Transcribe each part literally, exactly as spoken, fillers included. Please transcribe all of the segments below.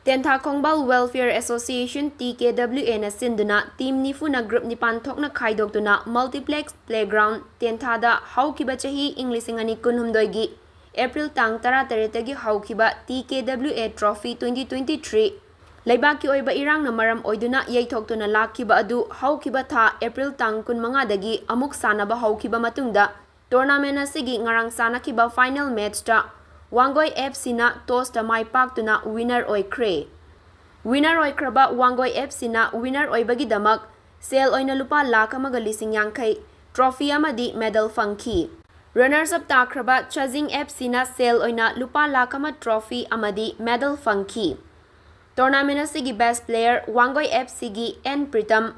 Tentha ꯈꯣꯡꯕꯥꯜ Welfare Association, T K W A ꯅ ꯁꯤꯟꯗꯨꯅ team ꯅꯤꯐꯨꯅ group ꯅꯤꯄꯥꯟ ꯊꯣꯛꯅ ꯈꯥꯏꯗꯣꯛꯇꯨꯅ Multiplex Playground ꯇꯦꯟꯊꯥꯗ ꯍꯧꯈꯤꯕ ꯆꯍꯤ ꯏꯪ ꯂꯤꯁꯤꯡ ꯑꯅꯤ ꯀꯨꯟꯍꯨꯝꯗꯣꯏꯒꯤ April ꯇꯥꯡ ꯇꯔꯥꯇꯔꯦꯠꯇꯒꯤ ꯍꯧꯈꯤꯕ T K W A Trophy twenty twenty-three ꯂꯩꯕꯥꯛꯀꯤ ꯑꯣꯏꯕ ꯏꯔꯥꯡꯅ ꯃꯔꯝ ꯑꯣꯏꯗꯨꯅ ꯌꯩꯊꯣꯛꯇꯨꯅ ꯂꯥꯛꯈꯤꯕ ꯑꯗꯨ ꯍꯧꯈꯤꯕ ꯊꯥ April ꯇꯥꯡ ꯀꯨꯟꯃꯉꯥꯗꯒꯤ ꯑꯃꯨꯛ ꯁꯥꯟꯅꯕ ꯍꯧꯈꯤꯕ ꯃꯇꯨꯡꯗ tournament ꯑꯁꯤꯒꯤ ꯉꯔꯥꯡ ꯁꯥꯟꯅꯈꯤꯕ final matchꯇ ꯋꯥꯡꯒꯣꯏ F Cꯅ tossꯇ ꯃꯥꯏ ꯄꯥꯛꯇꯨꯅ winner ꯑꯣꯏꯈ꯭ꯔꯦ꯫ Winner ꯑꯣꯏꯈ꯭ꯔꯕ ꯋꯥꯡꯒꯣꯏ F Cꯅ winner ꯑꯣꯏꯕꯒꯤꯗꯃꯛ ꯁꯦꯜ ꯑꯣꯏꯅ ꯂꯨꯄꯥ ꯂꯥꯈ ꯑꯃꯒ ꯂꯤꯁꯤꯡ ꯌꯥꯡꯈꯩ, trophy ꯑꯃꯗꯤ medal ꯐꯪꯈꯤ꯫ Runners up ꯇꯥꯈ꯭ꯔꯕ ꯆꯥꯖꯤꯡ F Cꯅ ꯁꯦꯜ ꯑꯣꯏꯅ ꯂꯨꯄꯥ ꯂꯥꯈ ꯑꯃ, trophy ꯑꯃꯗꯤ medal ꯐꯪꯈꯤ꯫ Tournament ꯑꯁꯤꯒꯤ best player Wangoi F Cꯒꯤ N Pritam,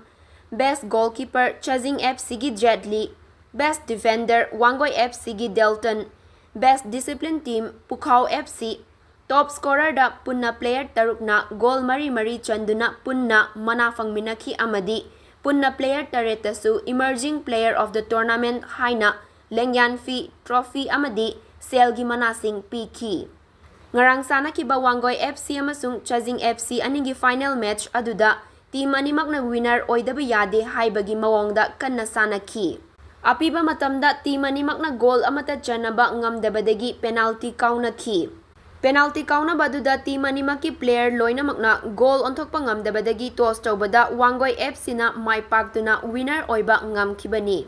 best goalkeeper ꯆꯥꯖꯤꯡ F Cꯒꯤ Jet Li, best defender Wangoi F Cꯒꯤ Delton, best discipline team ꯄꯨꯈꯥꯎ F C, top scorerꯗ ꯄꯨꯟꯅ player ꯇꯔꯨꯛꯅ goal ꯃꯔꯤ ꯃꯔꯤ ꯆꯟꯗꯨꯅ ꯄꯨꯟꯅ ꯃꯅꯥ ꯐꯪꯃꯤꯟꯅꯈꯤ ꯑꯃꯗꯤ ꯄꯨꯟꯅ player ꯇꯔꯦꯠꯇꯁꯨ emerging player of the tournament ꯍꯥꯏꯅ ꯂꯦꯡꯌꯥꯟ fee, trophy ꯑꯃꯗꯤ ꯁꯦꯜꯒꯤ ꯃꯅꯥꯁꯤꯡ ꯄꯤꯈꯤ꯫ ꯉꯔꯥꯡ ꯁꯥꯟꯅꯈꯤꯕ ꯋꯥꯡꯒꯣꯏ F C ꯑꯃꯁꯨꯡ ꯆꯥꯖꯤꯡ F C ꯑꯅꯤꯒꯤ final match ꯑꯗꯨꯗ team ꯑꯅꯤꯃꯛꯅ winner ꯑꯣꯏꯗꯕ ꯌꯥꯗꯦ ꯍꯥꯏꯕꯒꯤ ꯃꯑꯣꯡꯗ ꯀꯟꯅ ꯁꯥꯟꯅꯈꯤ꯫ ꯑꯄꯤꯕ ꯃꯇꯝꯗ team ꯑꯅꯤꯃꯛꯅ goal ꯑꯃꯠꯇ ꯆꯟꯅꯕ ꯉꯝꯗꯕꯗꯒꯤ penalty ꯀꯥꯎꯅꯈꯤ꯫ Penalty ꯀꯥꯎꯅꯕ ꯑꯗꯨꯗ team ꯑꯅꯤꯃꯛꯀꯤ player ꯂꯣꯏꯅꯃꯛꯅ goal ꯑꯣꯟꯊꯣꯛꯄ ꯉꯝꯗꯕꯗꯒꯤ toss ꯇꯧꯕꯗ ꯋꯥꯡꯒꯣꯏ F Cꯅ ꯃꯥꯏ ꯄꯥꯛꯇꯨꯅ winner ꯑꯣꯏꯕ ꯉꯝꯈꯤꯕꯅꯤ꯫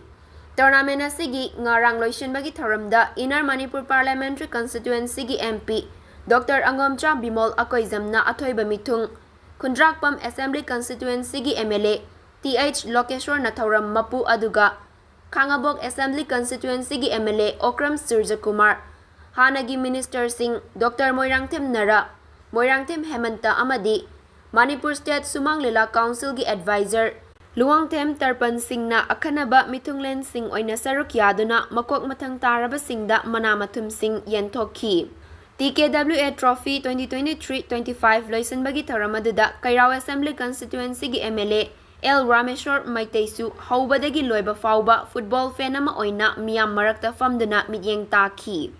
Tournament ꯑꯁꯤꯒꯤ ꯉꯔꯥꯡ ꯂꯣꯏꯁꯤꯟꯕꯒꯤ ꯊꯧꯔꯝꯗ Inner Manipur Parliamentary Constituencyꯒꯤ M P Doctor ꯑꯉꯣꯝꯆꯥ Bimol ꯑꯀꯣꯏꯖꯝꯅ ꯑꯊꯣꯏꯕ ꯃꯤꯊꯨꯡ, ꯈꯨꯟꯗ꯭ꯔꯥꯛꯄꯝ Assembly Constituencyꯒꯤ M L A Th ꯂꯣꯀꯦꯁ꯭ꯋꯔꯅ ꯊꯧꯔꯝ ꯃꯄꯨ ꯑꯗꯨꯒ ꯈꯥꯉꯕꯣꯛ Assembly Constituencyꯒꯤ M L A Okram ꯁꯨꯔꯖꯀꯨꯃꯥꯔ, ꯍꯥꯟꯅꯒꯤ ministerꯁꯤꯡ Doctor ꯃꯣꯏꯔꯥꯡꯊꯦꯝ ꯅꯔꯥ, ꯃꯣꯏꯔꯥꯡꯊꯦꯝ ꯍꯦꯃꯟꯇ ꯑꯃꯗꯤ Manipur State ꯁꯨꯃꯥꯡ ꯂꯤꯂꯥ Councilꯒꯤ advisor ꯂꯨꯋꯥꯡꯊꯦꯝ ꯇꯔꯄꯟ ꯁꯤꯡꯅ ꯑꯈꯟꯅꯕ ꯃꯤꯊꯨꯡꯂꯦꯟꯁꯤꯡ ꯑꯣꯏꯅ ꯁꯔꯨꯛ ꯌꯥꯗꯨꯅ ꯃꯀꯣꯛ ꯃꯊꯪ ꯇꯥꯔꯕꯁꯤꯡꯗ ꯃꯅꯥ ꯃꯊꯨꯝꯁꯤꯡ ꯌꯦꯟꯊꯣꯛꯈꯤ꯫ T K W A Trophy twenty twenty-three twenty-five ꯂꯣꯏꯁꯤꯟꯕꯒꯤ ꯊꯧꯔꯝ ꯑꯗꯨꯗ ꯀꯩꯔꯥꯎ Assembly Constituencyꯒꯤ M L A L ꯔꯥꯃꯦꯁ꯭ꯋꯔ ꯃꯩꯇꯩꯁꯨ ꯍꯧꯕꯗꯒꯤ ꯂꯣꯏꯕ ꯐꯥꯎꯕ football fan ꯑꯃ ꯑꯣꯏꯅ ꯃꯤꯌꯥꯝ ꯃꯔꯛꯇ ꯐꯝꯗꯨꯅ ꯃꯤꯠꯌꯦꯡ ꯇꯥꯈꯤ꯫